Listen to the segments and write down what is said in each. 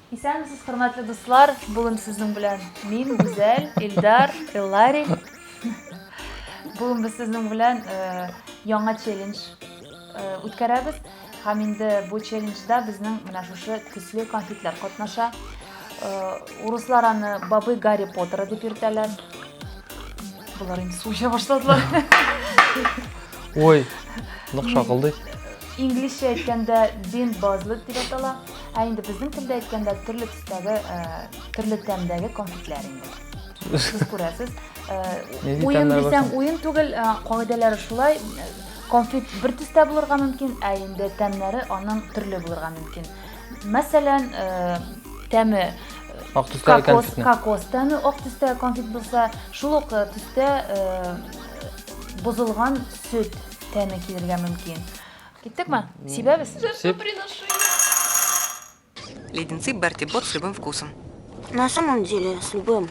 Исәнмесез, хөрмәтле дуслар! Бүген сезнең белән мин, Гүзәл, Илдар, Эллари. Бүген без сезнең белән э, яңа челлендж э, үткәрәбез. Һәм инде бу челленджда безнең менә шушы төсле конфетлар катнаша. Э, урыслар аны бабы Гарри Поттера дип йөртәләр. Болар инде су эчә башладылар. Ой, нык шакылдый. Инглизчә әйткәндә бин базлет дип атала. Ә инде безнең телдә әйткәндә төрле төстәге, э, төрле тәмдәге конфетлар инде. Сез күрәсез. Э, уен дисәң, уен түгел, э, кагыйдәләре шулай. Конфет бер төстә булырга мөмкин, ә инде тәмнәре аның төрле булырга мөмкин. Мәсәлән, тәме ак төстәге кокос, кокос тәме ак төстәге конфет булса, шул ук төстә бозылган сөт тәме килергә мөмкин. Киттекме? Сибәбез? Жертвоприношение. Леденцы Берти Бот с любым вкусом. На самом деле, с любым.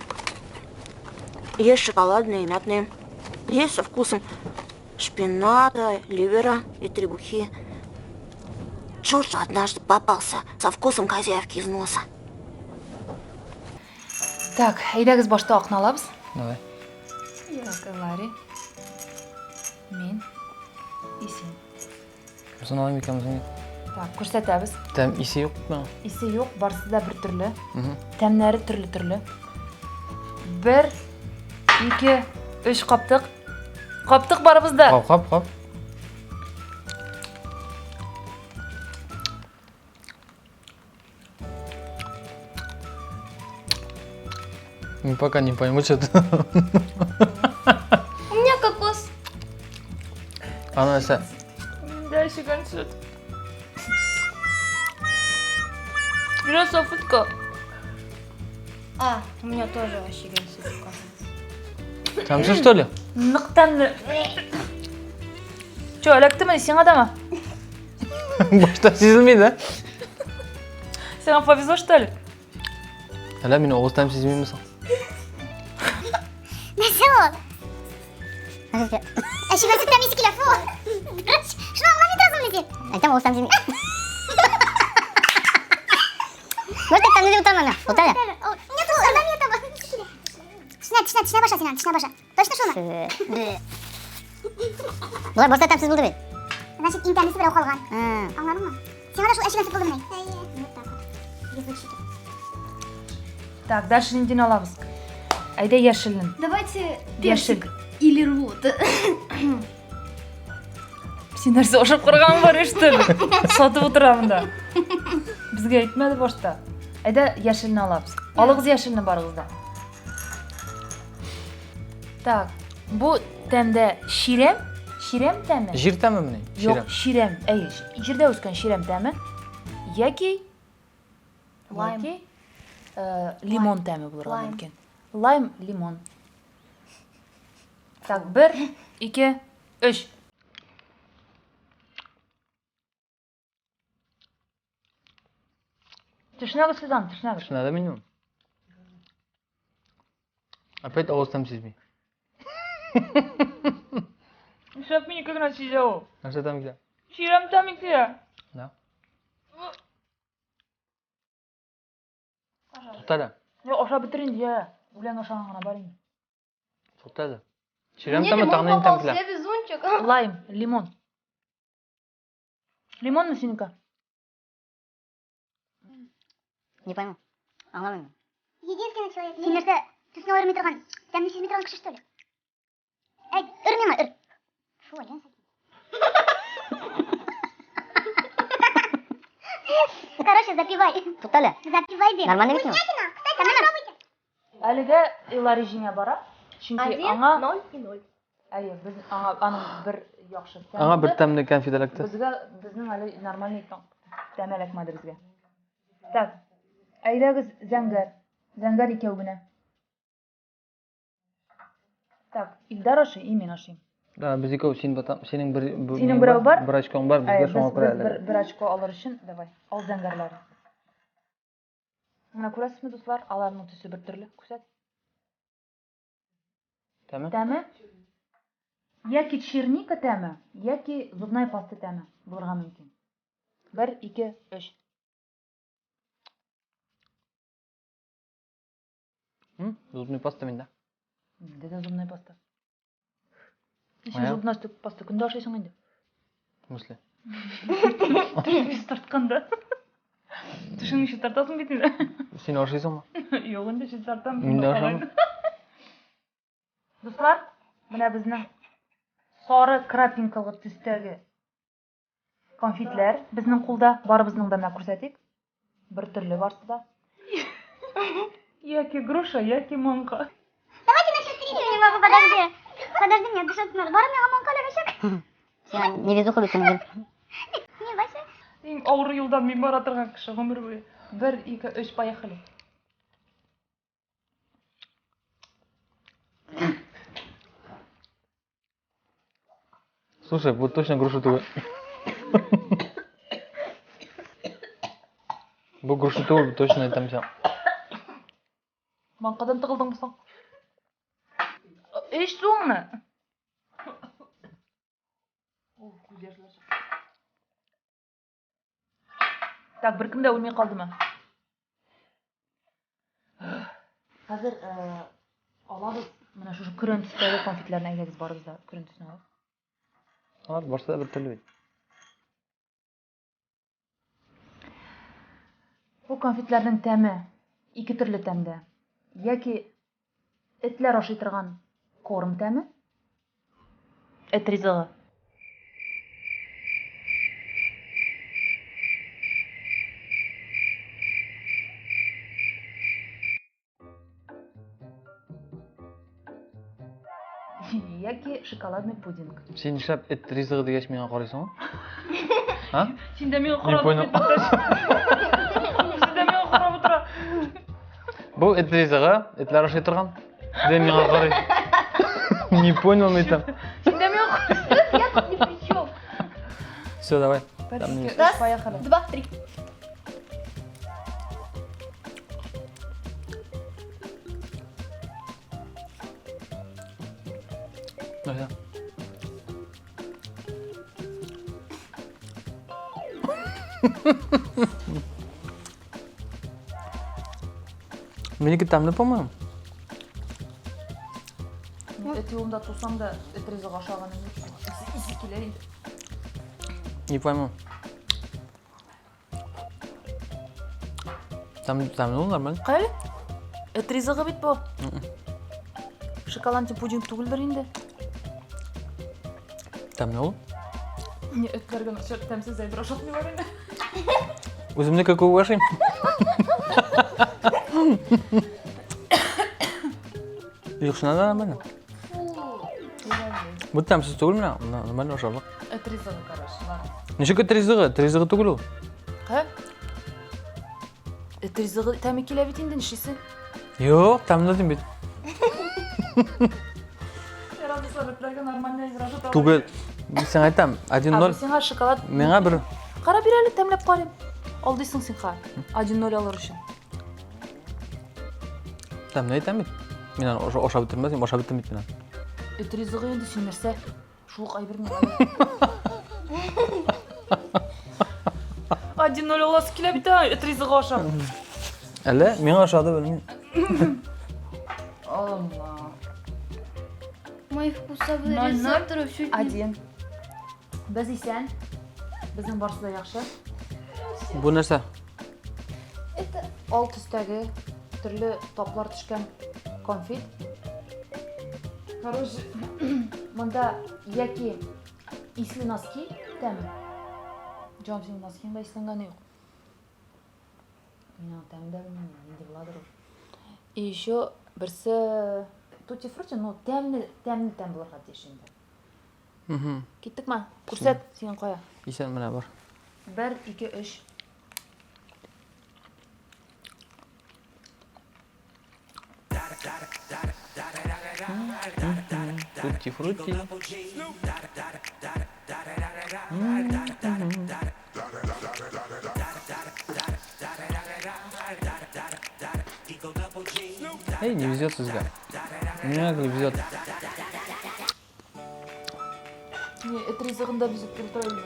Есть шоколадные, мятные. Есть со вкусом шпината, ливера и требухи. Джорджу однажды попался со вкусом козявки из носа. Так, әйдәгез башта акны алабыз. Давай. Так, Ларри. Мин. И син. Монысын алайм икән, монысын. Так, күрсәтәбез. Тәм исе юк миңа. Исе юк, барысы да бер төрле. Тәмнәре төрле-төрле. Бер, ике, өч каптык. Каптык барыбыз да. Кап, кап, кап. Ну, пока не пойму, что это. У меня кокос. Ана нәрсә? Миндә әчегән сөт. Бирә салфетка. А, у меня тоже әчегән сөт. Тәмсез, что ли? Нык тәмле. Че, эләктеме? Сиңа дамы? Башта сизелми, да? Сиңа повезло, что ли? Әллә мин авыз тәм сизмимме соң? Нәрсә ул? Әчегән сөт тәме исе килә, фу. Шуны аңламый торасыңмы син? Әйтәм, авыз тәм сизми. Бер тәмле дип утырам аны. Утыр әле. Нет, ул ырда мия таба. Тешенә, тешенә, тешенә баша син аны, тешенә баша. Точно шулмы? Болар башта тәмсез булды бит. Значит, иң тәмлесе берәү калган. Аңладыңмы? Сиңа да шул әчегән сөт булдымыни? Әйе. Вот так вот. Везучий. Так, дальше ниндине алабыз? Әйдә яшелен. Давайте Яшел. персик или рвота. Син нәрсә ашап караган бар что ли? Сатып утыра монда. Безгә әйтмәде башта. Әйдә яшелне алабыз. Алыгыз яшелне барыгыз да. Так, бу тәмдә чирәм, чирәм тәме? Җир тәме мени? Юк, чирәм. Әйе, җирдә үскән чирәм тәме. Яки Лайм. Яки э, лимон тәме булырга Лайм. мөмкин. Лайм, лимон. Так, бер, ике, өч. Төшенәгез сез аны, төшенәгез. Төшенә дә минем. Опять авыз тәм сизми. Нишләп минеке генә сизә ул? Нәрсә тәм килә? Чирәм тәме килә. Да. Тукта әле. Юк, ашап бетер инде, я. Үлән ашаган гына бар инде. Тукта әле. Чирәм Мне тәме лимон тагын нинди тәм попался, килә? я везунчик. Лайм, лимон. Лимонмы синеке? Не пойму. Аңламыйм. Единственный человек. Син нәрсә, төсне аермый торган, тәмне сизми торган кеше, что ли? Әй, өр миңа, өр. Фу, әллә нәрсә. Короче, запивай. Тукта әле. Запивай, дим. Нормально бит мин? Вкуснятина. Кстати, попробуйте. Әлегә Илари җиңә бара. Чөнки Один, аңа ноль и ноль. Әйе, без аңа аның бер яхшы тәме. Аңа бер тәмле конфет эләкте. Безгә безнең әле нормальный тәм эләкмәде безгә. Так. Әйдәгез зәңгәр. Зәңгәр икәү генә. Так, Илдар ашый, и мин ашыйм. Да, без икәү, син батам, синең бер Синең берәү бар? Бер очкоң бар, безгә Әйе, шуңа без, күрә без әле. бер, бер очко алыр өчен, давай, ал зәңгәрләрне. Менә күрәсезме, дуслар, аларның төсе бер төрле. Күрсәт. Тәме? Тәме? Яки черника тәме, яки зубная паста тәме булырга мөмкин. Бер, ике, өч. Зубный паста миндә. Миндә дә зубная паста. Син зубная паста көндә ашыйсың инде. В смысле? Тешеңне тартканда. Тешеңне чистартасың бит инде. Син ашыйсыңмы? Юк инде чистартам. Мин дә ашамыйм. Дуслар, менә безнең сары крапинкалы төстәге конфетлар безнең кулда, барыбызның да менә күрсәтик. Бер төрле барсы да. Яки груша, яки маңка. Давайте на счет три. Я не могу, подожди. Подожди, мне дышать надо. Бары миңа маңка эләгәчәк. Сиңа невезуха бит синең. Не, Вася. Иң авыр юлдан мин бара торган кеше гомер буе. Бер, ике, өч, поехали. Слушай, вот точно груша түгел. Бу груша түгел, точно әйтәм сиңа. Маңкадан тыгылдыңмы соң? Эч суыңны. Так, беркем дә үлми калдымы? Хәзер алабыз менә шушы көрән төстәге конфетларны әйдәгез барыбыз да көрән төсне алып. Алар барсы да бер төрле бит. Бу конфетларның тәме ике төрле тәмдә. Яки этләр ашый торган корм тәме, эт ризыгы. Яки шоколадный пудинг. Син нишләп эт ризыгы дигәч миңа карыйсың? А? Син дә миңа Не карап понял. Син дә миңа карап утыра. Бу эт ризыгы, этләр ашый торган. Дә миңа карый. Не понял мин там. Син дә миңа карыйсың. Я тут ни при чем. Все, давай. Бер, Там ике, Раз, өч, поехали. два, три. Нәрсә? Минеке тәмле, по-моему. Мин эт юлында тусам да эт ризыгы ашаганым юк. Исе килә инде. Не пойму. Там, там, ну, нормально. Кая? Эт ризыгы бит бу. Шоколадный пудинг түгелдер инде. Тәмле ул. Не, этләргә начар тәмсез әйбер ашатмыйлар инде. Үземнеке күп ашыйм. Юк, шуннан да нормально. Бу тәмсез түгел менә, менә нормально ашарлык. Эт ризыгы, короче, ладно. Ничек эт ризыгы? Эт ризыгы түгел ул. Кая? Эт ризыгы тәме килә бит инде, нишлисең? Юк, тәмле дим бит. Ярар, дуслар, этләргә нормальный әйбер ашаталар. Түгел. Мин сиңа әйтәм, А, 1-0. сиңа шоколад. Миңа бер Кара бир әле, тәмләп карыйм. Алдыйсың син ха. 1-0 алыр өчен. Тәмле әйтәм бит. Мин аны ашап бетермәс идем, ашап беттем бит мин аны. Эт ризыгы инде син нәрсә? Шул ук әйбер миңа. 1-0 аласы килә бит, а, эт ризыгы ашап. Әллә миңа ошады, белмим. Алла. Мои вкусовые Ноль-ноль. рецепторы чуть не... Один. Без исән. Безнең барысы да яхшы. Бу нәрсә? Это Ал төстәге төрле таплар төшкән конфет. Короче, монда яки исле носки тәме. Җан, синең носкиң да исләнгәне юк. Мин аны тәмен дә белмим, нинди буладыр ул. И еще берсе тути фрути, но тәмле, тәмле тәм булырга тиеш инде. Киттекме? Күрсәт, синең кая? Исән менә бар. 1, 2, 3. Тути фрути. Эй, не везет сезгә. Миңа гел везет. Не, эт ризыгында везет дип тора инде.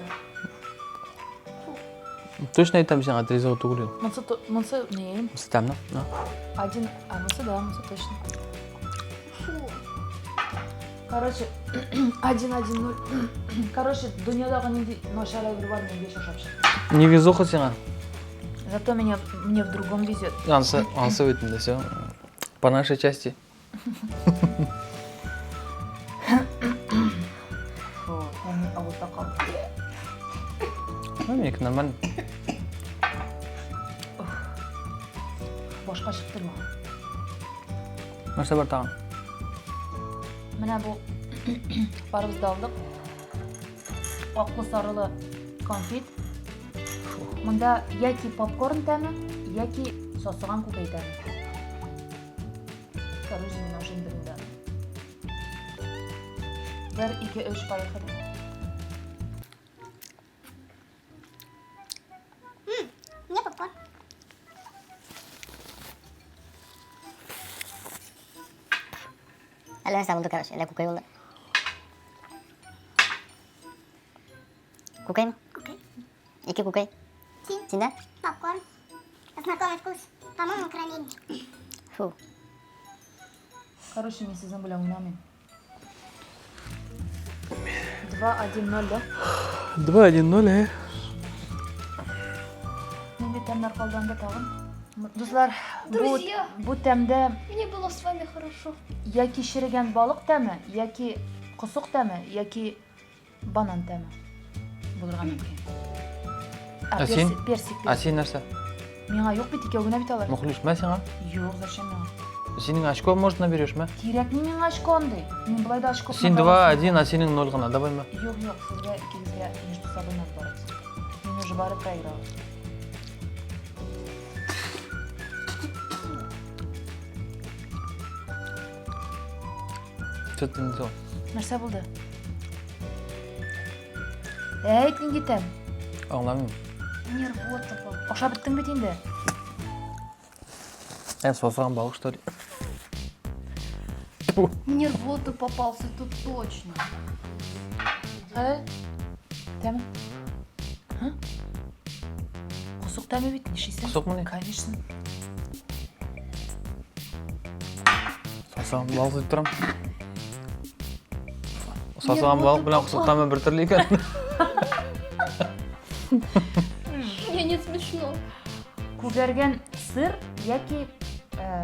Точно әйтәм сиңа, эт ризыгы түгел ул. Монсы, монсы не? Монсы тәмле. На. Один, а монсы да, монсы точно. Короче, 1-1-0. Короче, дөньядагы нинди начар әйбер бар, мин беш ашап чыктым. Невезуха сиңа. Зато меня, мне в другом везет. Ансы, ансы бит инде все. По нашей части. Фу, мин авызда калды. Ну, минеке нормально. Башка чыктырма. Нәрсә бар тагын? Менә бу барыбыз да алдык. Аклы сарылы конфет. Монда яки попкорн тәме, яки сасыган күкәй тәме. Короче, мин ашыйм берендә. Бер, ике, өч, поехали. Мне попкорн. Әллә нәрсә булды, короче, әллә күкәй булды. Күкәйме? Күкәй. Ике күкәй. Син. Синдә? Попкорн. Знакомый вкус. По-моему, карамель. Фу. Короче, мин сезнең белән уйнамыйм. 2-1-0, да? 2-1-0, э? Нинди тәмнәр калды анда тагын? Дуслар, бу, Друзья. бу тәмдә Мне было с вами хорошо. яки черегән балык тәме, яки косык тәме, яки банан тәме булырга мөмкин. Ә персик, син? персик, Ә персик. син нәрсә? Миңа юк бит, икәү генә бит алар. Мухлиш, мә сиңа? Юк, зачем миңа? Синең очко, может, наберешь, мә? Кирәкми миңа очко андый. Мин болай да очко Син 2-1, а синең 0 гына. Давай, мә. Юк, юк, сезгә икегезгә между собой надо бороться. Мин уже барып проиграла. Что-то не то. Нәрсә булды? Әйт, нинди тәм? Аңламыйм. Мне рвота попала. Ашап беттең бит инде. Ә, сосыган балык, что ли? Мне рвота попался тут точно. Ә? Тәме? Һы? Косык тәме бит, нишлисең? Косыкмыни? Конечно. Сасыган балык дип торам. Сасыган балык белән косык тәме бер төрле икән. Мне не смешно. Күгәргән сыр яки э,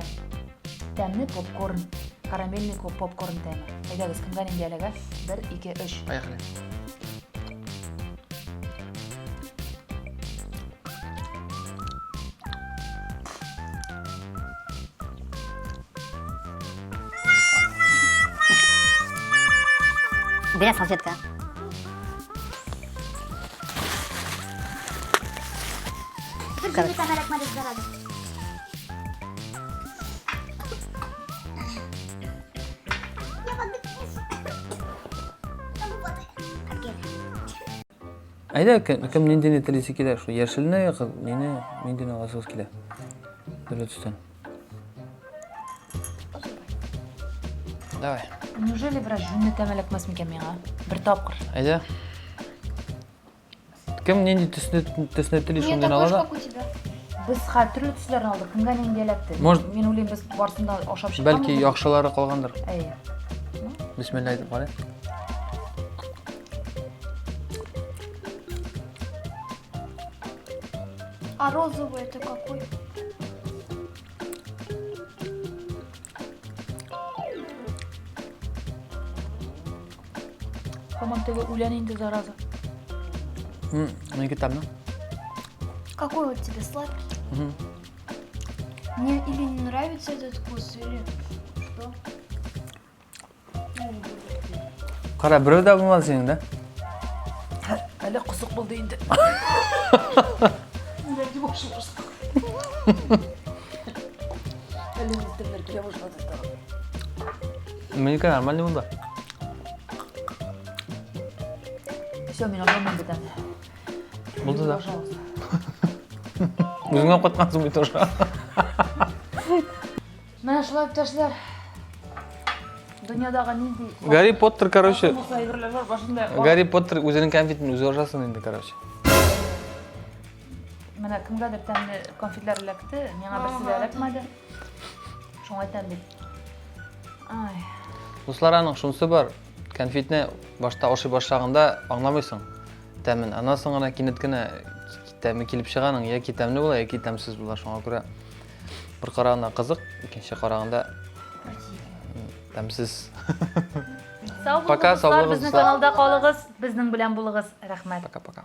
тәмле попкорн, карамельный попкорн тәме. Әйдәгез, кемгә нинди эләгә? Бер, ике, өч. Поехали. Бирә салфетка. Бер җиде тәмәләк мәдәс зараза. Я воды Там воды. Әйдә, кем, кем ниндине телисе килә, шул яшелне, нине, ниндине аласыгыз килә. Төрле төстән. Давай. Неужели бераз җүнле тәм эләкмәс микән миңа? Бер тапкыр. Әйдә. Кем нинди төсне төсне тели Мне шундыйны такой ала же, да. как у тебя. Без хәзер төрле төсләрне алдык. Кемгә нинди эләкте? Может- Мин уйлыйм, без барысын да ашап чыккан Бәлки булдык. яхшылары калгандыр. Әйе. Бисмилла әйтеп карыйк. А розовый это какой? Һаман теге үлән инде зараза. Минеке тәмле. Какой вот тебе сладкий? Мгм. Мне или не нравится этот вкус, или что? Я не буду. Кара, берәү дә булмады синең, да? Әле косык булды инде. Әле телләр килә башлады тагын. Минеке нормальный булды. Все, мин ашамыйм бүтән. Булды да. Пожалуйста. Үзеңә каткансың бит уже. Менә шулай иптәшләр. Дөньядагы нинди Гарри Поттер, короче, булса әйберләр бар башында. Гарри Поттер үзенең конфетын үзе ашасын инде, короче. Менә кемгәдер тәмле конфетлар эләкте, миңа берсе дә эләкмәде. Шуңа әйтәм бит. Ай. Дуслар, аның шунысы бар. Конфетны башта ашый башлаганда аңламыйсың тәмен. Аннан соң гына кинәт кенә тәме килеп чыга аның, яки тәмле була, яки тәмсез була. Шуңа күрә бер караганда кызык, икенче караганда тәмсез. Сау булыгыз, Пока, сау дуслар, булыгыз, безнең дуслар. каналда калыгыз, безнең белән булыгыз. Рәхмәт. Пока-пока.